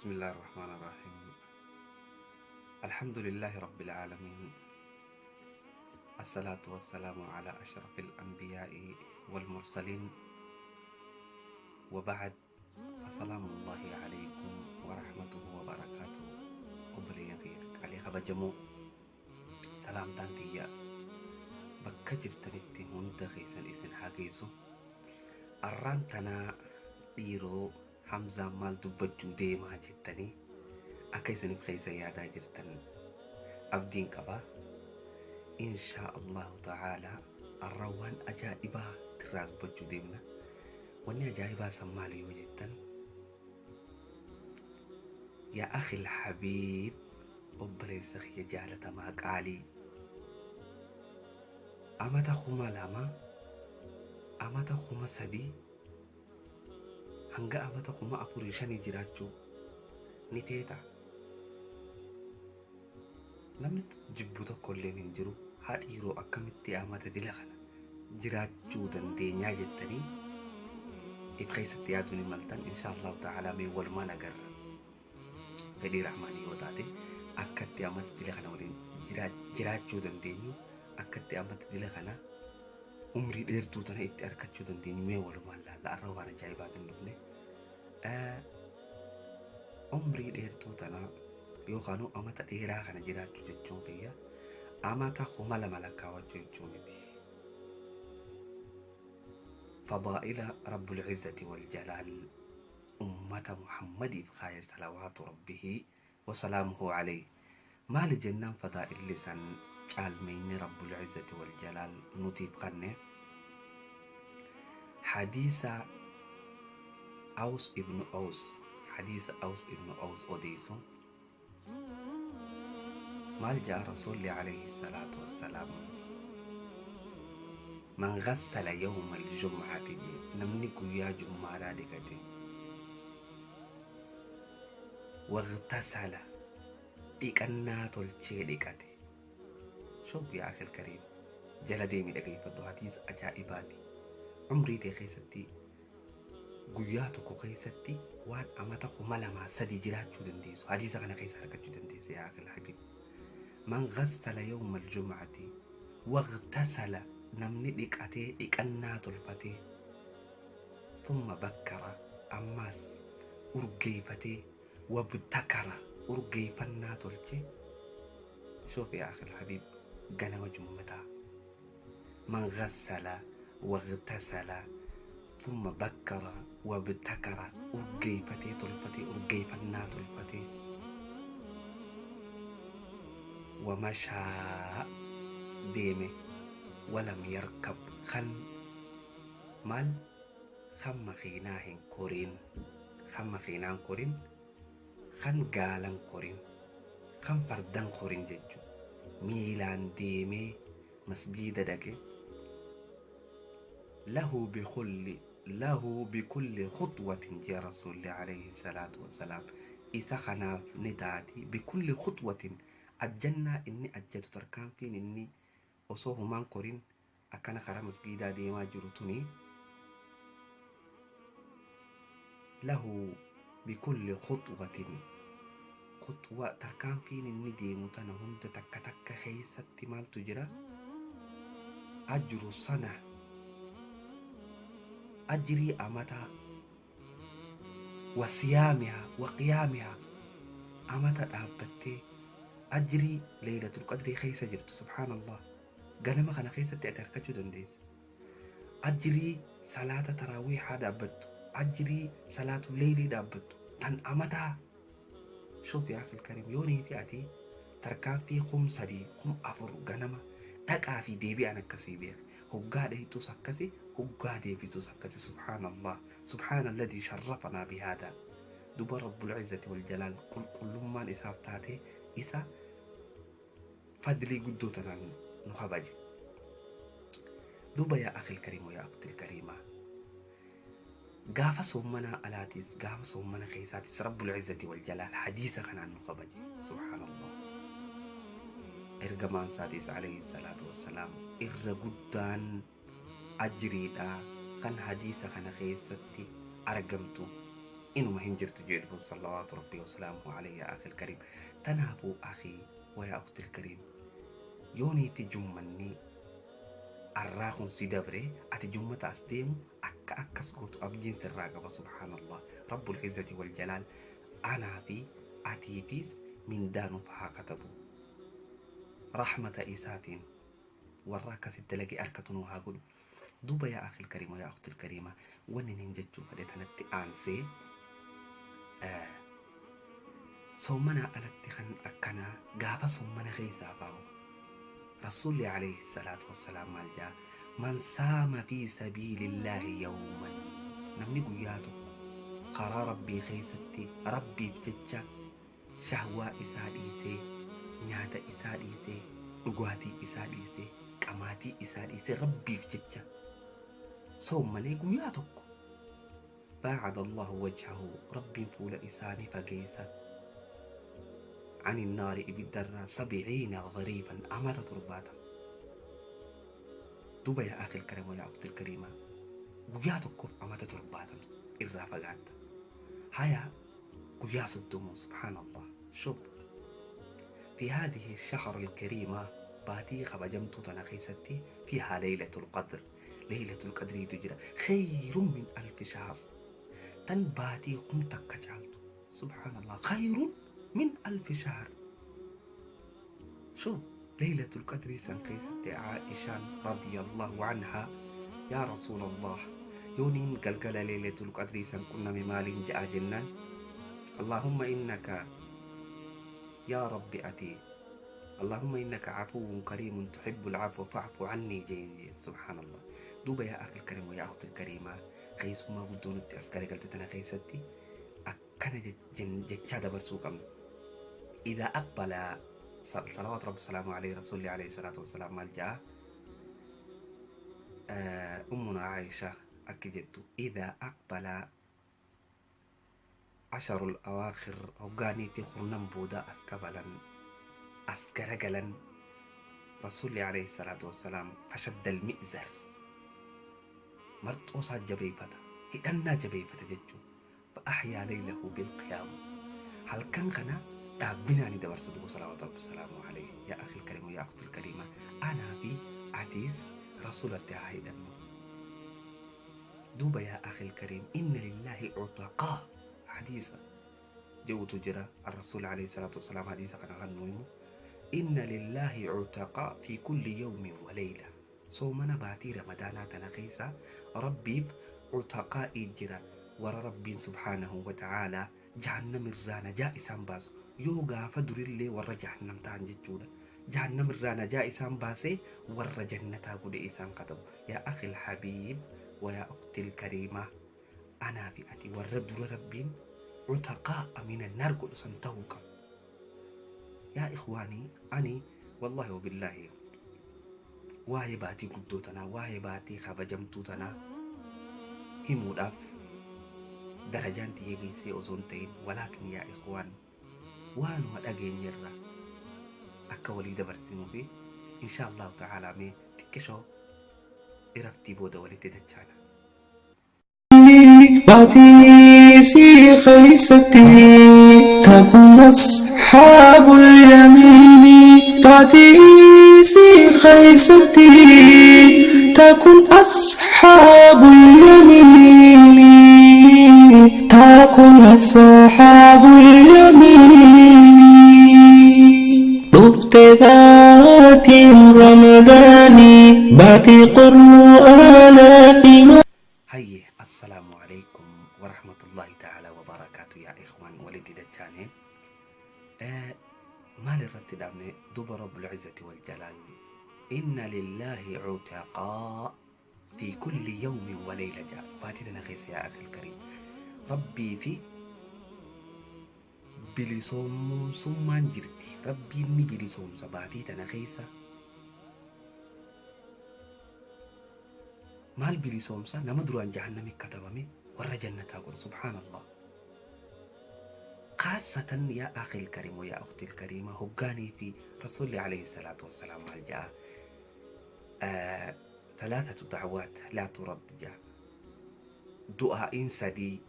بسم الله الرحمن الرحيم الحمد لله رب العالمين الصلاة والسلام على أشرف الأنبياء والمرسلين وبعد السلام الله عليكم ورحمته وبركاته. Obboleeyyan kiyya qaalii kabajamoo, salaamtaan tiyya bakka jirtanitti hunda keessan isin haa geessu. Arraan tanaa dhiiroo Hamzaan maal dubbachuu deemaa jettanii akka isiniif keessa yaadaa jirtan abdiin qaba. Inshaa Allahu ta'ala arra waan ajaa'ibaa tirraa dubbachuu deemna. Wanni ajaa'ibaa san maali yoo jettan, yaa akhil habiib, obboleessa kiyya jaalatamaa qaalii, amata 2000, amata 3000 hanga amata 4000 5 jiraachuu ni feeta. Namni jibbu tokko illee hin jiru. Haa dhiiroo, akkamitti amata dila kana jiraachuu dandeenyaa jettanii if keessatti yaaduu ni maltan. Insha Allahu ta'ala mee walumaan agarra. Fedhii Rahmaanii yoo taate akkatti amata dila kana waliin jiraachuu dandeenyu, akkatti amata dila kana umrii dheertuu tana itti argachuu dandeenyu mee walumaan laalla. Arra waan ajaa'ibaatiin dhufne. Umrii dheertuu tana yookaan amata dheeraa kana jiraachuu jechuun kiyya amata 2000 lakkaawachuu jechuu miti. Fadaa'ila Rabbul Izzati wal Jalaal ummata Muhammadiif kaaya salawaatu rabbihi wa salaamuhu alayhi. Maali jennaan, fadaa'illi san caalmeyni Rabbul Izzati wal Jalaal nutiif kanne hadiisa Aws ibnu Aws, hadiisa Aws ibnu Aws odeessu. Maal ja'a Rasuulli alayhi salaatu wassalaam? Man ghassala yawma aljum'ati jee, namni guyyaa jummaadhaa dhiqate, waghtasala, dhiqannaa tolchee dhiqate. Shub yaa akhil kariim, jala deemi dhageeffadhu, hadiisa ajaa'ibaati. Umrii tee keessatti guyyaa tokko keessatti waan amata 2000 3 jiraachuu dandeessu hadiisa kana keessa argachuu dandeessa. Yaa akhil habiib, man ghassala yawma aljum'ati waghtasala, namni dhiqatee dhiqannaa tolfatee, thumma bakkara, ammaas urgeeyfatee, wabtakara, urgeeyfannaa tolche. Shuf yaa akhil habiib, ganama jummataa, man ghassala waghtasala thumma bakkara wabtakara, urgeeyfatee tolfatee, urgeeyfannaa tolfatee, wamashaa, deeme, walam yarkab, kan maal kan makiinaa hin korin, kan makiinaan korin, kan gaalan korin, kan fardan korin jechu, miilaan deemee masgiida dhaqe, lahu bikulli khutwatin jee Rasuulli alayhi salaatu wassalaam, isa kanaaf ni taati bikulli khutwatin ajjannaa inni ajjatu. Tarkaanfiin inni osoo humaan korin akkana karaa masgiidaa deemaa jiru tuni, lahu bikulli khutwatin, khutwa, tarkaanfiin inni deemu tana hunda takka takka keessatti maaltu jira? Ajru sana, ajrii amataa, wa siyaamihaa wa qiyaamihaa, amata dhaabbattee ajrii leeylatul qadrii keessa jirtu, subhaanallah, ganama kana keessatti ati argachuu dandeessa. Ajrii salaata taraawiihaa dhaabbattu, ajrii salaatu leeylii dhaabbattu tan amataa. Shuf yaa akhil karim, yoonii fi ati tarkaanfii 3000, 4000 ganama dhaqaa fi deebi'an akkasii beek, hoggaa dhayxus akkasi, hoggaa deebisus akkasi. Subhaanallah, subhaana alladii sharrafanaa bihaadaa. Duba Rabbul Izzati wal Jalaal qulqullummaan isaaf taatee isa fadlii guddoo tanaan nu kabaje. Duba yaa akhil kariim, yaa akhtil kariimaa, gaafa soommanaa alaatis gaafa soommana keessaatis Rabbul Izzati wal Jalaal hadiisa kanaan nu kabaje. Subhaanallah, ergamaan isaatis alayhi salaatu wassalaam irra guddaan ajriidha kan hadiisa kana keessatti argamtu. Inuma hin jirtu jedhu salawaatu rabbii wasalaamuhu alayhi. Yaa akhil kariim, tanaafuu akhii wayaa ukhtil kariim, yoonii fi jummanni arraa kun si dabre, ati jummata as deemu akka akkas gootu abdiin sirraa qaba. Subhaanallah, rabbul izzati wal jalaal anaa fi atiifis mindaa nuuf haa katabu, rahmata isaatiin warra akkasitti dalagee harkatu nu haa godhu. Duuba yaa akhil kariima, yaa ukhtil kariima, wanni nin jechuu fedhe tanatti aansee, soommanaa alatti kan akkanaa gaafa soommana keessaa faa'u, rasuulli alayhi salaatu wassalaam maal jaa? Man saama fi sabiilillaahi yawman, namni guyyaa tokko karaa rabbii keessatti rabbiif jecha shahwaa isaa dhiisee, nyaata isaa dhiisee, dhugaatii isaa dhiisee, qamaatii isaa dhiisee, rabbiif jecha soommanee guyyaa tokko, baacada allahu wajhahu, rabbiin fuula isaanii fageessa, عن النار, ibiddarraa, 70 خريفا, amata 70. Duuba yaa akhil karima, yaa ukhtil kariima, guyyaa tokkoof amata 70 irraa fagaatta. Haya, guyyaa 30, subhaanallah. شوف, في هذه الشهر الكريمة, baatii kabajamtuu tana keessatti, فيها ليلة القدر, ليلة القدر jira, خير من ألف شهر, tan baatii 1000 caaltu. Subhaanallah, خير من ألف شهر. شوف, ليلة القدر san keessatti عائشان رضي الله عنها يا رسول الله, yooniin galgala ليلة القدر san qunname maaliin je'a jennaan, اللهم إنك يا ربي أتي اللهم إنك عفو كريم تحب العفو فاعف عني jeen jeen. سبحان الله. Duuba yaa أخي الكريم ويا أختي الكريمة, keessumaa guddoo nutti as garagalte tana keessatti akkana jechaa dabarsuu qabna. إذا أقبل, صلوات رب السلام عليه رسول عليه الصلاة والسلام maal ja'a? أمنا عائشة akki jettu, إذا أقبل عشر الأواخر, hoggaanii fi kurnan booda as qabalan, as garagalan, rasuulli عليه الصلاة والسلام فشد المئزر, marxoo isaa jabeeffata, hidhannaa jabeeffata jechuun, فأحيا ليله بالقيام, halkan kana dhaabbinaani dabarsa. Duuba صلوات ربي السلام عليه, يا أخي الكريم يا أختي الكريمة, anaa fi atiis rasuulatti haa hidhannu. Duuba yaa أخي الكريم, إن لله عتقاء, hadiisa jedhutu jira. الرسول عليه الصلاة والسلام hadiisa kana kan nu himu, إن لله عتقاء في كل يوم وليلة. Soomana baatii ramadaanaa tana keessa rabbiif cutaqaa'ii jira, warra rabbiin سبحانه وتعالى jahannam irraa najaa isaan baasu. Yoo gaafa durillee warra jahannam ta'an jechuudha, jahannam irraa najaa isaan baasee warra jannataa godhe isaan katabu. يا أخي الحبيب ويا أختي الكريمة, anaa fi ati warra dura rabbiin عتقاء من النار godhu san ta'uu qaba. Yaa ikhwaanii, ani wallaahi wabillaahi waa'ee baatii guddoo tanaa, waa'ee baatii kabajamtuu tanaa himuudhaaf darajaan tiyya geessee osoo hin ta'in, ولكن yaa ikhwaan, waanuma dhageenyerra akka walii dabarsinuu fi إن شاء الله تعالى mee xiqqishoo iraftii booda walitti dachaana. Baatii si keessatti تكون أصحاب اليمين, baatii si keessatti تكون أصحاب اليمين, تكون أصحاب اليمين. Dhufte baatiin Ramadaanii, baatii qur'aanaa fi Hayye, السلام عليكم ورحمة الله تعالى وبركاته. Yaa ikhwaan, walitti dachaane. Maal irratti dhaabne? Duba رب العزة والجلال إن لله عتقاء في كل يوم وليلة jaa. Baatii tana keessa, yaa أخي الكريم, rabbii fi bilisoomsummaan jirti. Rabbiin ni bilisoomsa baatii tana keessa. Maal bilisoomsa? Nama duraan jahannami katabame warra jannataa godhu. سبحان الله. خاصة يا أخي الكريم ويا أختي الكريمة, hoggaanii fi رسول عليه الصلاة والسلام maal ja'a? ثلاثة دعوات لا ترد jaa. Du'aa'iin sadii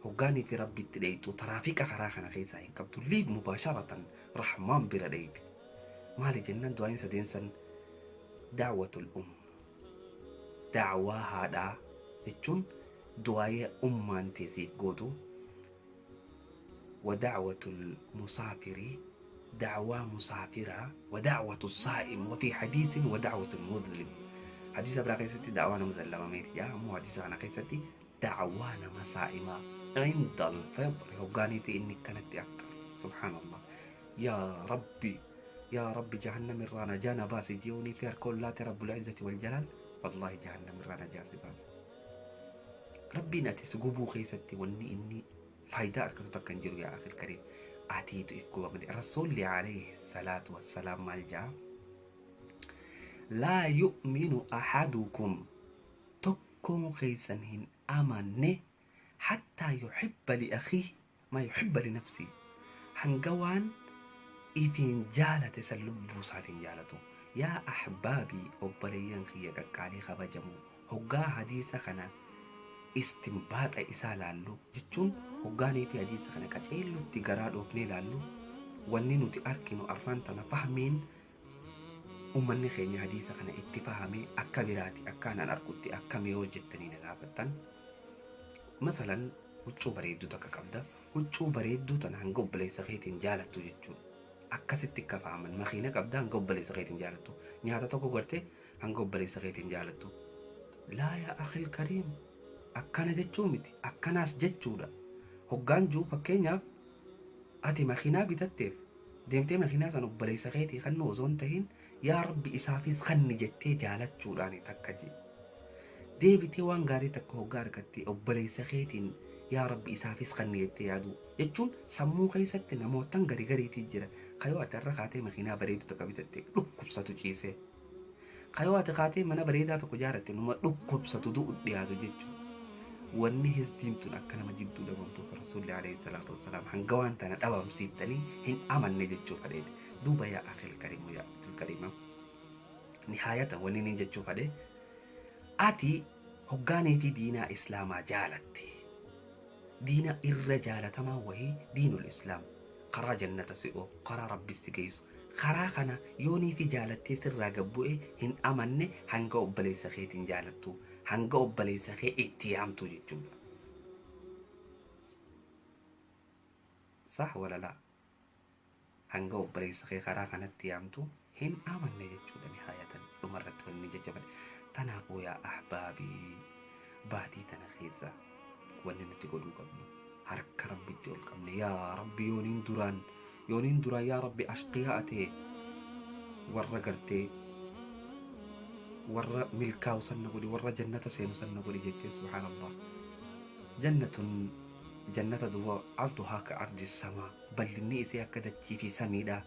Hoggaanii fi Rabbitti dheeyxu taraafiqa karaa kana keessaa hin qabdu. Liif mubaasharatan Rahmaan bira dheeyti. Maali jennaan du'aayin sadeen san da'watul umm. Da'waa haadhaa jechuun du'aayii ummaan tee siif gootu. Wa da'watul musaafirii da'waa musaafiraa wa da'watu saa'im wa fi hadiisin wa da'watul muzlim. Hadiisa biraa keessatti da'waa nama zallamameeti jaa ammoo hadiisa kana keessatti da'waa nama saa'imaa inda al-fixri hoggaanii fi inni akkanatti afxar. Subhaanallah. Yaa Rabbi yaa Rabbi jahannam irraa najaa na baasi je'uunii fi harka ollaate Rabbul Izzati wal Jalaal wallaahi jahannam irraa najaa si baasa. Rabbiin ati si gubuu keessatti wanni inni faayidaa argatu takka hin jiru yaa akhil kariim. Atiitu if guba malee. Rasuulli alayhi salaatu wassalaam maal ja'a? Laa yu'minu ahadukum tokkoon keessan hin amanne hattaa yuhibba li akhiihi maa yuhibba li nafsihi hanga waan ifiin jaalate san lubbuu isaatiin jaalatu. Yaa ahbaabii obboleeyyan kiyya qaqqaalii kabajamoo hoggaa hadiisa kana istinbaaxa isaa laallu jechuun hoggaanii fi hadiisa kana qaceellotti garaa dhoofnee laallu wanni nuti arkinu arraan tana fahmiin ummanni keenya hadiisa kana itti fahame akka biraati akka anaan arkutti akkami yoo jettanii na gaafattan masalan huccuu bareedduu takka qabda huccuu bareedduu tana hanga obboleessa keetiin jaalattu jechuudha. Akkasitti akka fahaman makiina qabda hanga obboleessa keetiin jaalattu nyaata tokko garte hanga obboleessa keetiin jaalattu. Laa yaa akhil kariim akkana jechuu miti akkanaas jechuudha. Hoggaan jiru fakkeenyaaf ati makiinaa bitatteef deemtee makiinaa san obboleessa keetii kannu osoo hin tahin yaa Rabbi isaafis kanni jettee jaalachuudhaan takka jee. Deebitee waan gaarii takka hoggaa argatte obboleessa keetiin yaa Rabbi isaafis kanni jettee yaaduu jechuun sammuu keessatti namootan gari gariitii jira. Kayoo ati har'a kaatee makiinaa bareedu takka bitatte dhukkubsatu ciisee. Kayoo ati kaatee mana bareedaa tokko ijaarratte numa dhukkubsatu du'u dhiyaatu jechuudha. Wanni hizdiin tun akka nama jidduu dhabamtuuf Rasuulli alayhi salaatu wassalaam hanga waan tana dhabamsiiftanii hin amanne jechuu fadheeti. Duuba yaa akhil kariimu yaa akhtil kariima nihaayata wanni inni jechuu fadhe ati hoggaanii fi diinaa islaamaa jaalatte. Diina irra jaalatamaa wahii diinul islaam karaa jannata si oofu karaa rabbi si geessu karaa kana yoonii fi jaalattee sirraa gabbu'e hin amanne hanga obboleessa keetiin jaalattu hanga obboleessa kee itti yaamtu jechuudha. Sah wala laa? Hanga obboleessa kee karaa kanatti yaamtu hin amanne jechuudha nihaayatan dhumarratti wanni jajjabadhe. Tanaafuu yaa ahbaabii baatii tana keessa wanni nuti godhuu qabnu harka Rabbitti ol qabne yaa Rabbi yooniin duraan yaa Rabbi ashqiyaa ta'e warra gartee warra milkaa'u sanna godhi warra jannata seenu sanna godhi jettee subhaanallah. Jannatun jannata duba arduhaa ka ardi samaa bal'inni isii akka dachii fi samiidha.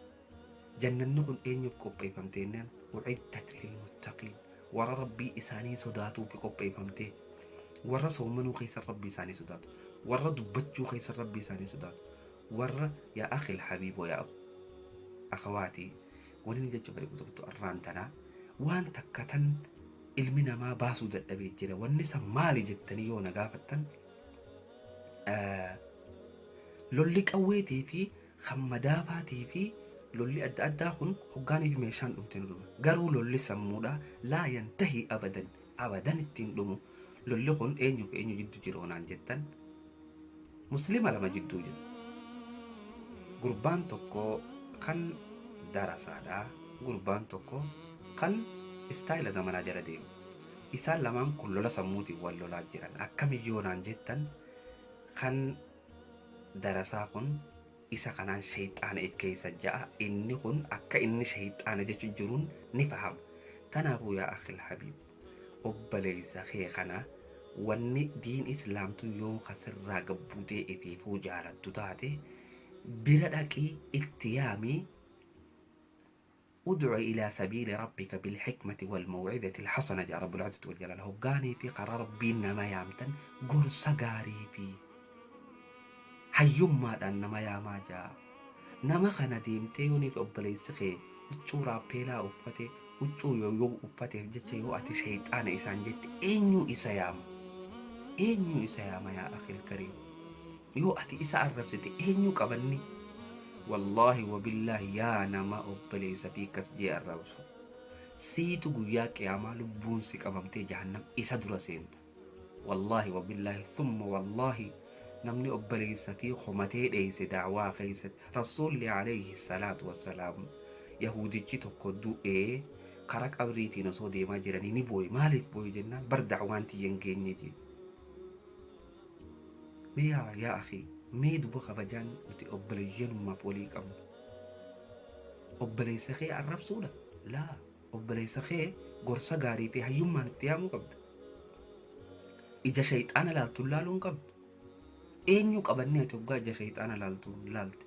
Jannanni kun eenyuuf qopheeffamte jennaan uciddat lilmuttaqiin warra Rabbii isaanii sodaatuuf qopheeffamte warra soommanuu keessa Rabbii isaanii sodaatu warra dubbachuu keessa Rabbii isaanii sodaatu warra yaa akhil habiiboo yaa akhawaatii wanni inni jechuu fedhe kutubtu arraan tanaa waan takka tan ilmi namaa baasuu dadhabee jira wanni san maali jettanii yoo na gaafattan lolli qawweetii fi kan madaafaatii fi lolli adda addaa kun hoggaanii fi meeshaan dhumte nu dhuma. Garuu lolli sammuudha laa yantahi abadan abadan ittiin dhumu. Lolli kun eenyu fi eenyu jidduu jira onaan jettan muslima lama jidduu jira. Gurbaan tokko kan darasaadha. Gurbaan tokko kan istaayila zamanaa jala deemu. Isaan lamaan kun lola sammuutiin wal lolaa jiran. Akkamiyyoo naan jettan kan darasaa kun isa kanaan shayxaana if keessa ja'a inni kun akka inni shayxaana jechu jiruun ni fahama. Tanaafuu yaa akhil habiib obboleessa kee kana wanni diin islaamtu yoo kasirraa gabbuutee ifiifuu jaalattu taate bira dhaqii itti yaamii ادع إلى سبيل ربك بالحكمة والموعظة الحسنة يا رب العزة والجلال هقاني في قرار ربي نما يامتن قرص غاري في hayyummaadhaan nama yaamaa jaa nama kana deemtee yooniif obboleessi kee huccuu raappeelaa uffate huccuu yooyoo uffateef jecha yoo ati shayxaana isaan jette eenyu isa yaama eenyu isa yaama yaa akhil kariim. Yoo ati isa arrabsite eenyu qabanni? Wallaahi wabillaahi, yaa nama obboleessa fi akkas jee arrabsu, siitu guyyaa qiyaamaa lubbuun si qabamtee jahannam isa dura seenta. Wallaahi wabillaahi thumma wallaahi, namni obboleessa fi homatee dheeyse da'waa keessatti, Rasuulli alayhi salaatu wassalaam yahudichi tokko du'ee kara qabriitiin osoo deemaa jiranii ni booye. Maaliif booye jennaan, bar da'waan tiyya hin geenye jee. Mee yaa akhi, mee duba kabajaan nuti obboleeyyanummaaf walii qabnu obboleessa kee arrabsuudha? Laa, obboleessa kee gorsa gaarii fi hayyummaan itti yaamuu qabda. Ija shayxaana laaltuun laaluu hin qabdu. Eenyu qabannee ati hoggaa ija shayxaana laaltuun laalte?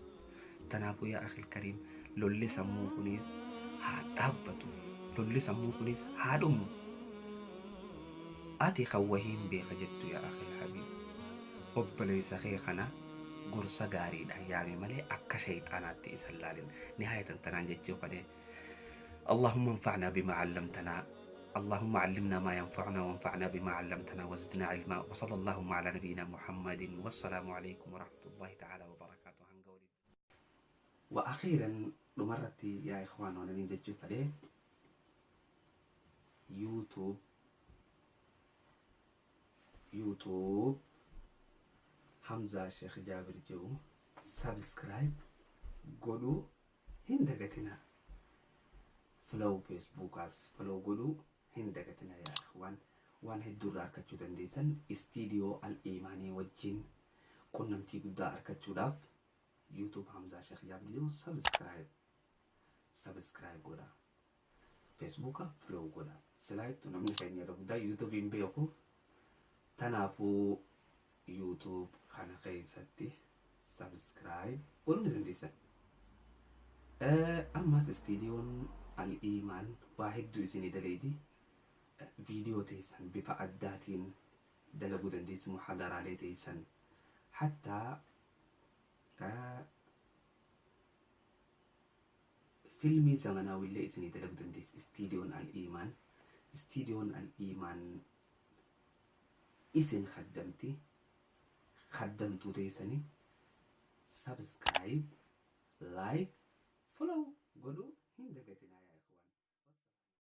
Tanaafuu yaa akhil kariim, lolli sammuu kunis haa dhaabbatu, lolli sammuu kunis haa dhumu. Ati kan wahiin beeka jettu, yaa akhil habiib, obboleessa kee kana gorsa gaariidha yaami malee akka shayxaanaatti isa hin laalin. Nihaayatan tanaan jechuu fadhe. اللهم انفعنا بما علمتنا، اللهم علمنا ما ينفعنا، وانفعنا بما علمتنا، وزدنا علما، وصلى اللهم على نبينا محمد، والسلام عليكم ورحمة الله تعالى وبركاته. وأخيرا dhumarratti yaa ikhwaan, waan jechuu fedhe, YouTube Hamzaa Sheekh Jaabir jedhu subscribe godhuu hin dagatinaa. Follow Facebookaas follow godhuu hin dagatinaa yaa ikhwaan. Waan hedduurraa argachuu dandeessan. Istiidiyoo Al-Imaanii wajjin qunnamtii guddaa argachuudhaaf YouTube Hamzaa Sheekh Jaabir jedhu subscribe godhaa. Facebooka follow godhaa. Silaa ittu namni keenya irra guddaa YouTube hin beeku. Tanaafuu YouTube kana keessatti subscribe godhuu ni dandeessan. Ammas istiidiyoon Al-Imaan waa hedduu isinii daleedi. Viidiyoo teessan bifa addaatiin dalaguu dandeessu, muhadaraalee teessan, hattaa filmii zamanaawillee isinii dalaguu dandeessi istiidiyoon Al-Imaan. Istiidiyoon Al-Imaan isin kaddamti, kaddamtuu teessanii subscribe, like, follow godhuu hin dagatinaa.